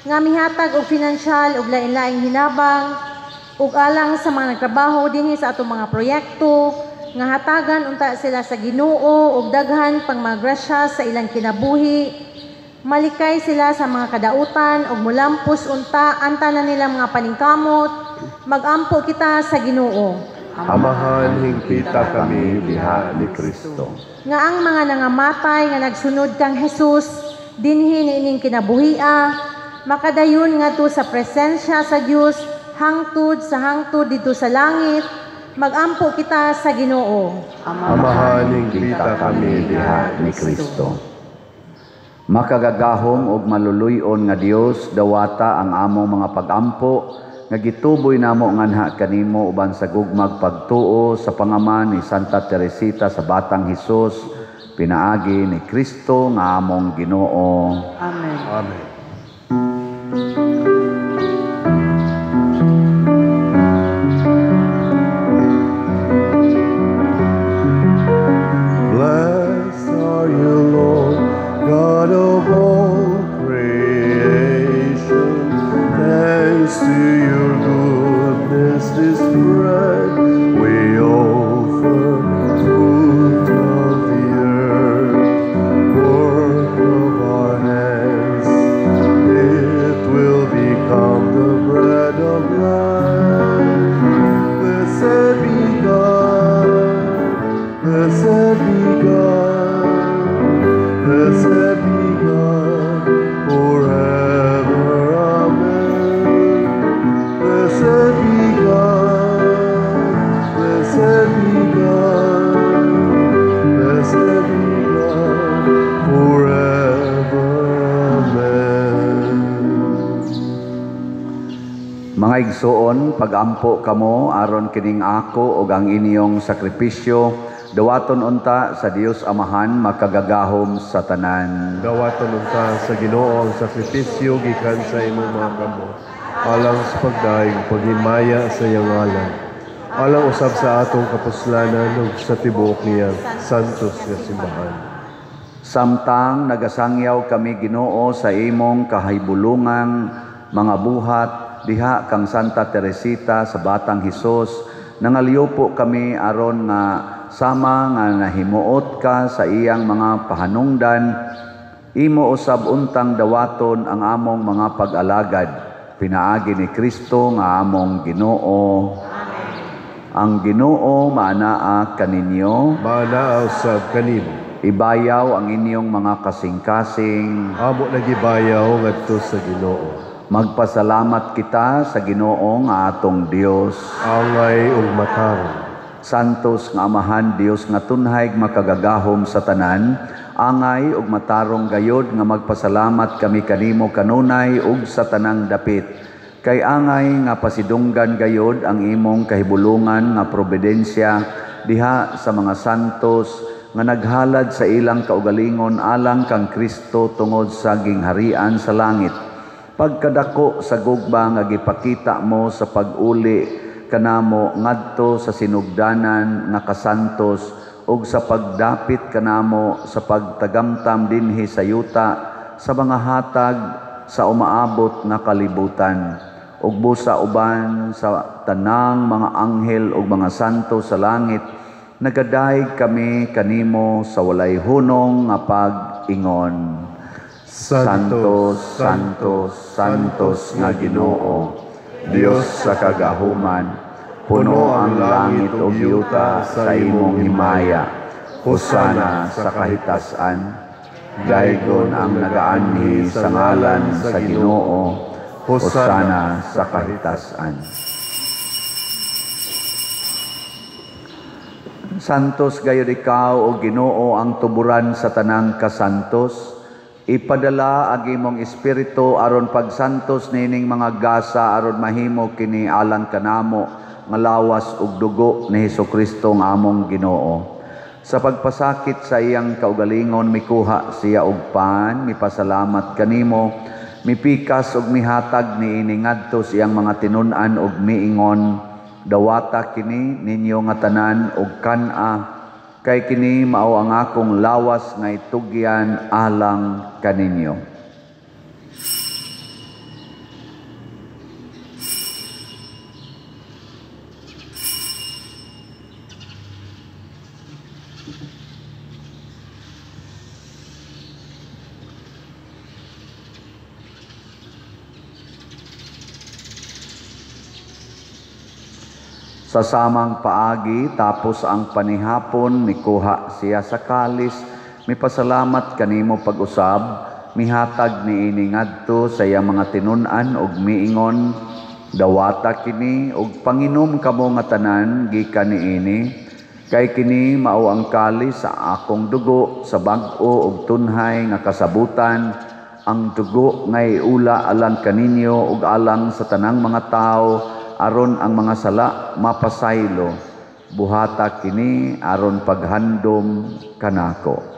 nga mihatag og finansyal og lain-laing hinabang ug alang sa mga nagtrabaho dinhi sa atong mga proyekto, nga hatagan unta sila sa Ginoo og daghan pang mga grasya sa ilang kinabuhi, malikay sila sa mga kadautan ug mulampos unta ang tanan nilang mga paningkamot, magampo kita sa Ginoo. Amahan, hingpita kami diha ni Kristo. Nga ang mga nangamatay nga nagsunod kang Jesus dinhi niining kinabuhia, makadayon ngadto sa presensya sa Dios hangtod sa hangtod didto sa langit, magampo kita sa Ginoo. Amahan, hingpita kami diha ni Kristo. Makagagahom og maluluy-on nga Dios, dawata ang among mga pagampo nga gituboy namo nganha kanimo uban sa gugmag pagtuo sa pangaman ni Santa Teresita sa Batang Hesus, pinaagi ni Kristo nga among Ginoo. Amen. Amen. Blessed are you, Lord, God of all creation. Thanks to your goodness, this bread we offer, fruit of the earth, work of our hands. It will become the bread of life. Blessed be God, blessed be God, blessed be God forever. Amen. Blessed be God, blessed be God, blessed be God forever. Amen. Mga igsoon, pagampo kamo aron kining ako og ang inyong sakripisyo dawaton unta sa Dios Amahan makagagahom sa tanan. Dawaton unta sa Ginoo ang sakripisyo gikan sa imong mga kamot, alang sa pagdaig paghimaya sa iyang ngalan, alang usab sa atong kapuslanan ug sa tibuok niyang santos nga simbahan. Samtang nagasangyaw kami Ginoo sa imong kahibulungang mga buhat diha kang Santa Teresita sa Batang Hesus, nangalyupo kami aron nga sama nga nahimuot ka sa iyang mga pahanungdan, imo usab untang dawaton ang among mga pag-alagad Pinaagi ni Kristo nga among Ginoo. Amen. Ang Ginoo maanaa kaninyo, Maanaa usab kanimo. Ibayaw ang inyong mga kasing-kasing. Amo nagibayaw ngadto sa Ginoo. Magpasalamat kita sa Ginoo nga atong Dios. Angay ug matarong. Santos nga Amahan, Dios nga tunhay makagagahom sa tanan, angay ug matarong gayod nga magpasalamat kami kanimo kanunay ug sa tanang dapit. Kay angay nga pasidunggan gayod ang imong kahibulungan nga providensya diha sa mga santos nga naghalad sa ilang kaugalingon alang kang Kristo tungod sa gingharian sa langit. Pagkadako sa gugma nga gipakita mo sa pag-uli kanamo ngadto sa sinugdanan nga kasantos ug sa pagdapit kanamo sa pagtagamtam dinhi sa yuta sa mga hatag sa umaabot nga kalibutan, ug busa uban sa tanang mga anghel ug mga santo sa langit, nagadayeg kami kanimo sa walay hunong nga pag-ingon. Santo, Santo, Santos nga Ginoo, Dios sa kagahuman, puno ang langit ug yuta sa imong himaya. Hosana sa kahitasan. Daygon ang nagaanhi sa ngalan sa Ginoo. Hosana sa kahitasan. Santos gayud ikaw o Ginoo ang tuburan sa tanang kasantos. Ipadala ang imong espiritu aron pagsantos nining mga gasa aron mahimo kini alang kanamo nga lawas ug dugo ni Hesukristo nga among Ginoo. Sa pagpasakit sa iyang kaugalingon mikuha siya og pan, mipasalamat kanimo, mipikas ug mihatag niini ngadto sa iyang mga tinun-an ug miingon, dawata kini ninyo nga tanan ug kan-a, kay kini mao ang akong lawas nga itugyan alang kaninyo. Sa samang paagi, tapos ang panihapon, mikuha siya sa kalis, mipasalamat kanimo pag-usab, mihatag niini ngadto sa iyang mga tinun-an ug miingon, dawata kini ug panginom kamo nga tanan gikan niini, kay kini mao ang kalis sa akong dugo sa bag-o ug tunhay nga kasabutan, ang dugo nga iula alang kaninyo ug alang sa tanang mga tawo, aron ang mga sala mapasaylo. Buhata kini aron paghandom kanako.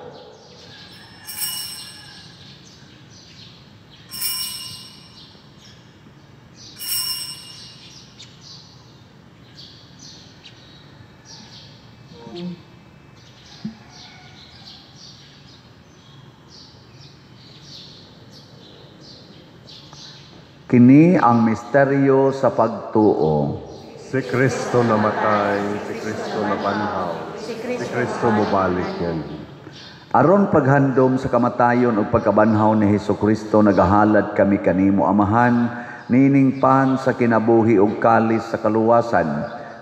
Kini ang misteryo sa pagtuo. Si Kristo namatay, si Kristo nabanhaw, si Kristo mobalik yan. Aron paghandom sa kamatayon ug pagkabanhaw ni Hesukristo, nagahalad kami kanimo Amahan, nining pan sa kinabuhi ug kalis sa kaluwasan.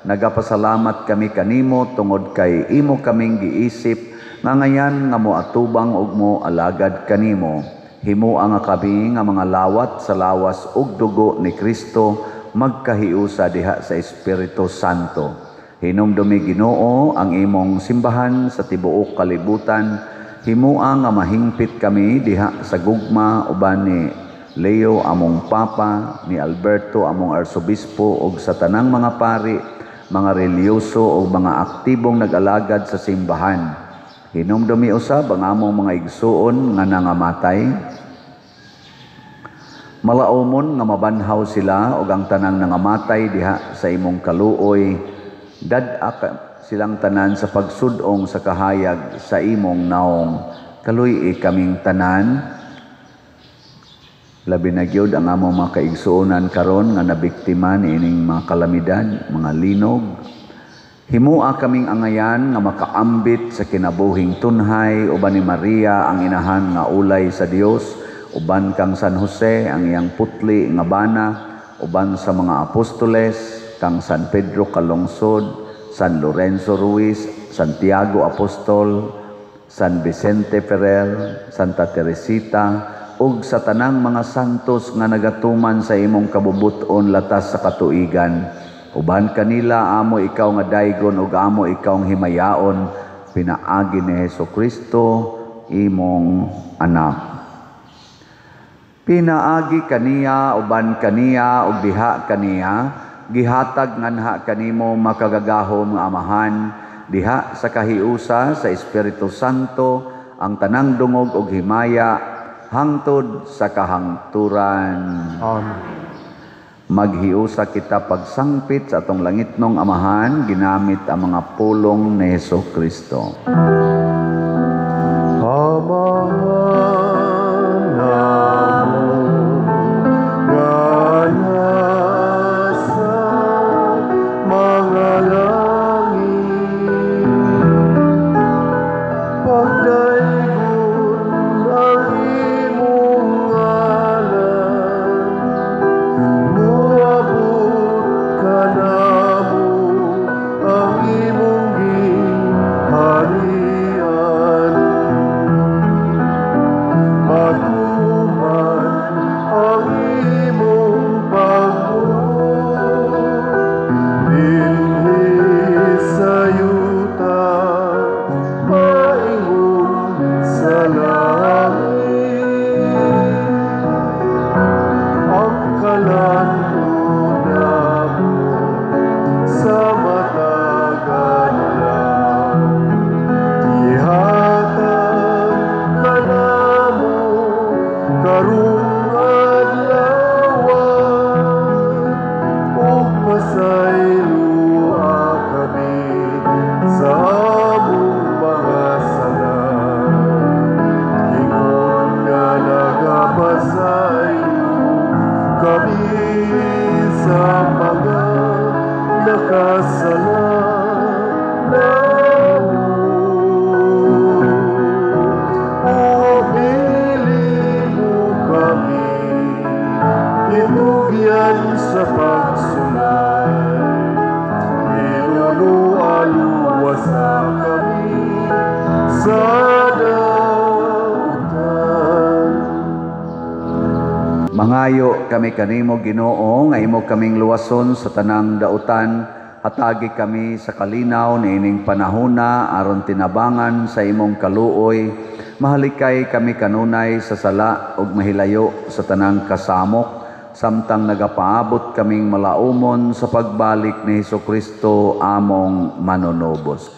Nagapasalamat kami kanimo tungod kay imo kaming giisip nga ngayan nga moatubang ug mo alagad kanimo. Himoa nga kami nga mga lawat sa lawas ug dugo ni Kristo magkahiusa diha sa Espiritu Santo. Hinumdumi Ginoo ang imong simbahan sa tibuok kalibutan. Himoa nga mahingpit kami diha sa gugma uban ni Leo among Papa, ni Alberto among Arsobispo ug sa tanang mga pari, mga reliyoso ug mga aktibong nag-alagad sa simbahan. Hinumdumi usab ang among mga igsuon nga nangamatay. Malaumon nga mabanhaw sila ug ang tanang nangamatay diha sa imong kaluoy. Dad-a silang tanan sa pagsud-ong sa kahayag sa imong naong. Kaluy-i kaming tanan. Labi na gyud ang among mga kaigsuonan karon nga nabiktima niining mga kalamidad, mga linog. Himua kaming angayan nga makaambit sa kinabuhing tunhay uban ni Maria ang inahan nga ulay sa Dios, uban kang San Jose ang iyang putli nga bana, uban sa mga apostoles kang San Pedro Calungsod, San Lorenzo Ruiz, Santiago Apostol, San Vicente Ferrer, Santa Teresita, ug sa tanang mga santos nga nagatuman sa imong kabubut-on latas sa katuigan. Uban kanila amo ikaw nga daygon ug amo ikaw ang himayaon, pinaagi ni Hesus Kristo imong anak. Pinaagi kaniya, uban kaniya, ug diha kaniya, gihatag nganha kanimo makagagahom nga Amahan, diha sa kahiusa sa Espiritu Santo, ang tanang dungog ug himaya, hangtod sa kahangturan. Amen. Maghiusa kita pagsangpit sa atong langitnong Amahan, ginamit ang mga pulong ni Hesus Kristo. Amahan namo nga nasa mga langit, pagdaygon ang imong ngalan, moabot kanamo ang imong gingharian. Matuman ang imong pagbuot dinhi sa yuta, maingon sa langit. Ang kalan-on namo sa matag adlaw, ihatag kanamo karong adlaw, ug pasayloa kami sa among mga sala, ingon nga nagapasaylo kami sa mga nakasala namo. Ug dili mo kami itugyan sa pagsulay, hinunoa luwasa kami sa dautan. Mangayo kami kanimo, Ginoo, nga imo kaming luwason sa tanang dautan. Hatagi kami sa kalinaw niining panahona aron tinabangan sa imong kaluoy. Mahalikay kami kanunay sa sala ug mahilayo sa tanang kasamok, samtang nagapaabot kaming malaumon sa pagbalik ni Hesus Kristo among manunubos.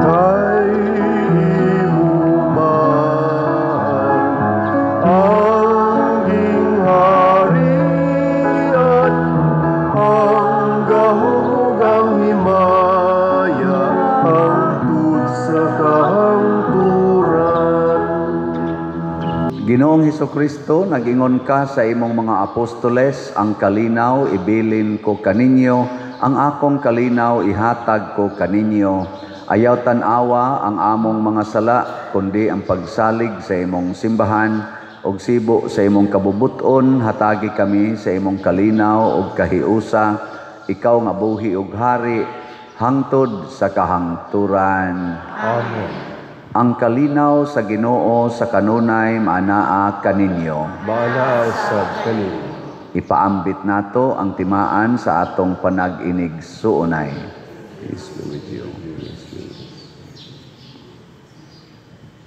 Kay imo man ang gingharian, ang gahom ug ang himaya, hangtod sa kahangturan. Ginoong Hesukristo, nag-ingon ka sa imong mga apostoles, ang kalinaw ibilin ko kaninyo, ang akong kalinaw ihatag ko kaninyo. Ayaw tan-awa ang among mga sala, kundi ang pagsalig sa imong simbahan, ug sibo sa imong kabubuton, hatagi kami sa imong kalinaw ug kahiusa, ikaw nga buhi ug hari, hangtod sa kahangturan. Amen. Ang kalinaw sa Ginoo sa kanunay maanaa kaninyo. Maanaa usab kaninyo. Ipaambit nato ang timaan sa atong panag-inig-suunay. Peace be with you. Peace be with you.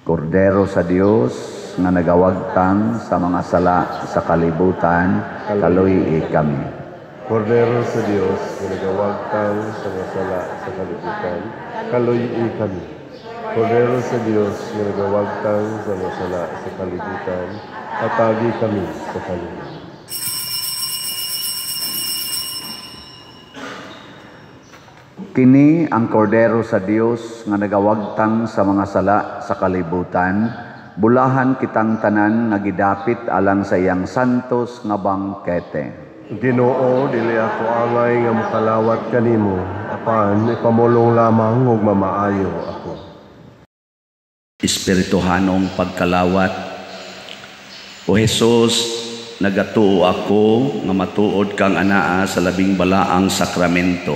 Kordero sa Dios nga nagawagtang sa mga sala sa kalibutan, kaluy-i kami. Kordero sa Dios nga nagawagtang sa mga sala sa kalibutan, kaluy-i kami. Kordero sa Dios nga nagawagtang sa mga sala sa kalibutan, hatagi kami sa kalinaw. Kini ang kordero sa Dios nga nagawagtang sa mga sala sa kalibutan, bulahan kitang tanan nga gidapit alang sa iyang santos nga bangkete. Ginoo, dili ako angay nga mokalawat kanimo, apan ipamulong lamang ug mamaayo ako. Espirituhanong pagkalawat. O Jesus, nagatuo ako nga matuod kang anaa sa labing balaang sakramento.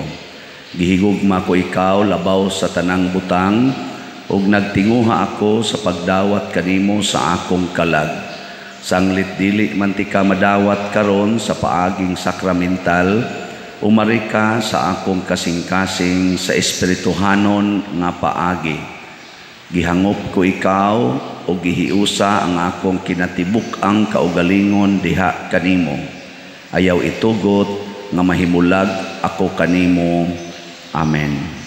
Gihigugma ko ikaw labaw sa tanang butang ug nagtinguha ako sa pagdawat kanimo sa akong kalag. Sanglit dili man ti ka madawat karon sa paaging sakramental, umari ka sa akong kasing-kasing sa espirituhanon nga paagi. Gihangop ko ikaw o gihiusa ang akong kinatibuk-ang kaugalingon diha kanimo. Ayaw itugot nga mahimulag ako kanimo. Amen.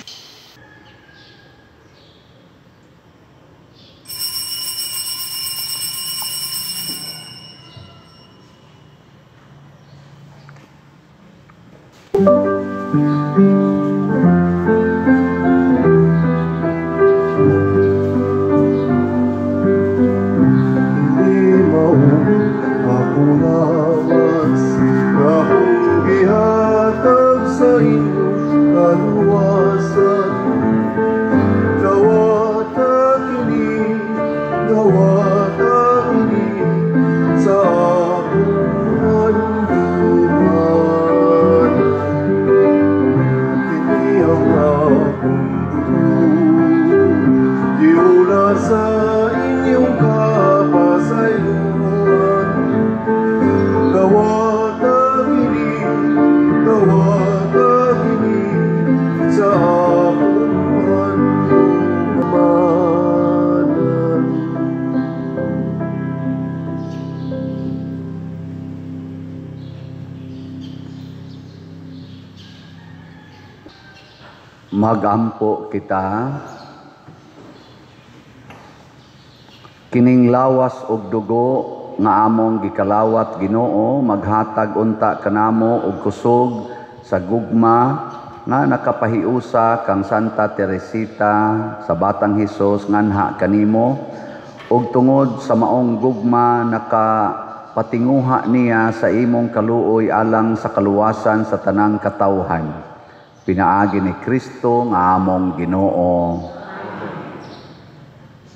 Magampo kita kining lawas og dugo nga among gikalawat Ginoo maghatag unta kanamo og kusog sa gugma nga nakapahiusa kang Santa Teresita sa Batang Hesus nganha kanimo ug tungod sa maong gugma nakapatinguha niya sa imong kaluoy alang sa kaluwasan sa tanang katawhan. Pinaagi ni Kristo nga among Ginoo.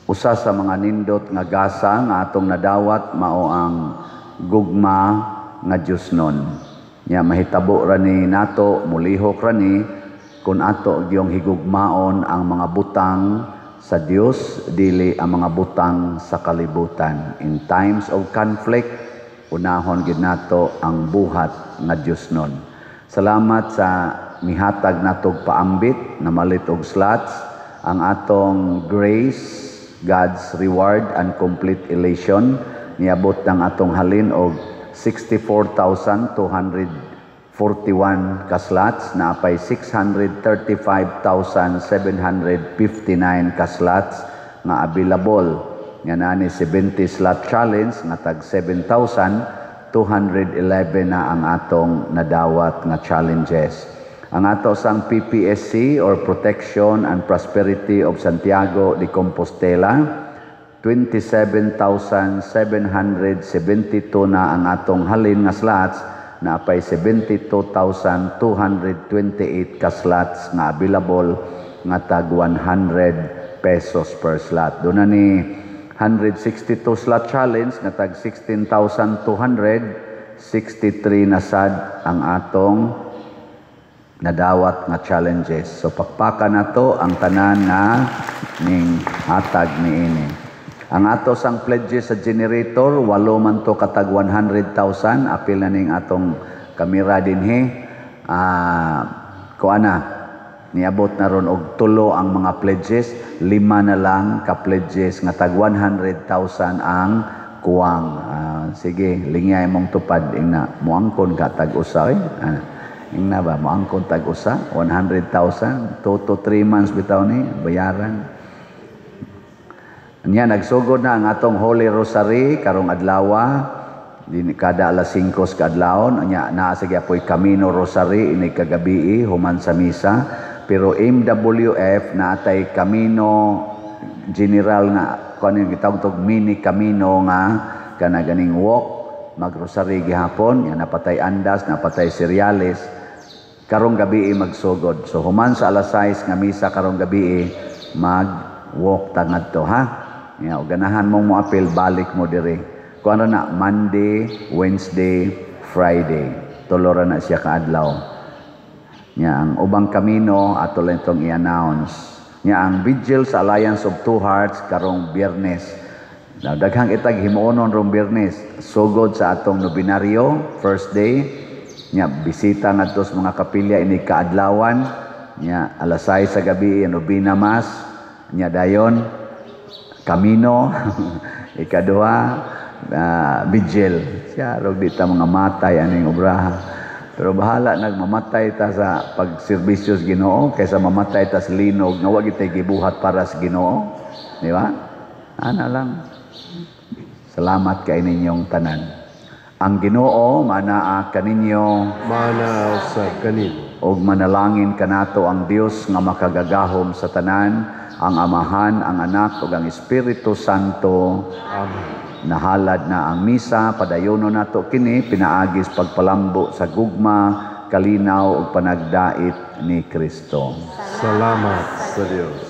Usa sa mga nindot nga gasa nga atong nadawat mao ang gugma nga Dios nun. Nya mahitabo ra ni nato, mulihok ra ni kun ato gyung higugmaon ang mga butang sa Dios, dili ang mga butang sa kalibutan. In times of conflict, unahon gyud nato ang buhat nga Dios nun. Salamat sa mihatag natog paambit namalit og slots ang atong grace, God's reward and complete elation. Niabot ng atong halin og 64,241 ka slots, naapay 635,759 ka slots nga available. Nga nani 70 slot challenge nga tag 7,211 na ang atong nadawat nga challenges. Ang ato sang PPSC or Protection and Prosperity of Santiago de Compostela, 27,772 na ang atong halin nga slots, na apay 72,228 ka slots nga available nga tag 100 pesos per slot. Doon na ni 162 slot challenge nga tag 16,263 na sad ang atong nadawat nga challenges. So pakpaka na to ang tanan na ning hatag niini. Ang ato sang pledges sa generator, walo man to katag 100,000. Apil na ning atong kamera dinhi. Kuana, niabot na ron og tulo ang mga pledges, 5 na lang ka pledges nga tag 100,000 ang kuwang. Sige, lingyay mong tupad ingna muangkon ka tag usa eh. Ingna ba moangkon tag usa 100,000 2 to 3 months bitaw ni bayaran. Anya nagsugod na ang atong Holy Rosary karong adlaw din kada alas 5 sa kadlawon. Anya naa sa gyapoy Camino Rosary ini kagabi human sa misa, pero MWF naatay Camino General nga kuan yung gitawag tog mini Camino nga kana ganing walk magrosary gihapon. Nya napatay andas, napatay cereales karong gabi magsugod. So human sa alas 6 nga misa karong gabi mag-walk ta ngadto ha. Nya og ganahan mong moapil balik mo diri. Kuan ra na, Monday, Wednesday, Friday. Tulo ra na siya kaadlaw. Nya ang ubang kamino ato lang itong i-announce. Nya ang Vigil sa Alliance of Two Hearts karong Biyernes. Now, daghang itag himuonon rong Biyernes. Sugod sa atong nobinaryo, first day. Nya bisita ngadto sa mga kapilya ini kaadlawan. Nya alas 6 sa gabi, nobina mass. Nya dayon kamino, ikaduha, vigil. Siya rog di ta mga matay aning obraha. Pero bahala nagmamatay ta sa pagserbisyo sa Ginoo kaysa mamatay ta sa linog nga wa gitay gibuhat para sa Ginoo. Di ba? Ana lang. Salamat kay ninyong tanan. Ang Ginoo manaa kaninyo. Maanaa usab kanimo. Ug manalangin kanato ang Dios nga makagagahom sa tanan, ang Amahan, ang Anak ug ang Espiritu Santo. Amen. Nahalad na ang misa, padayono nato kini pinaagis pagpalambo sa gugma, kalinaw ug panagdait ni Kristo. Salamat sa Dios.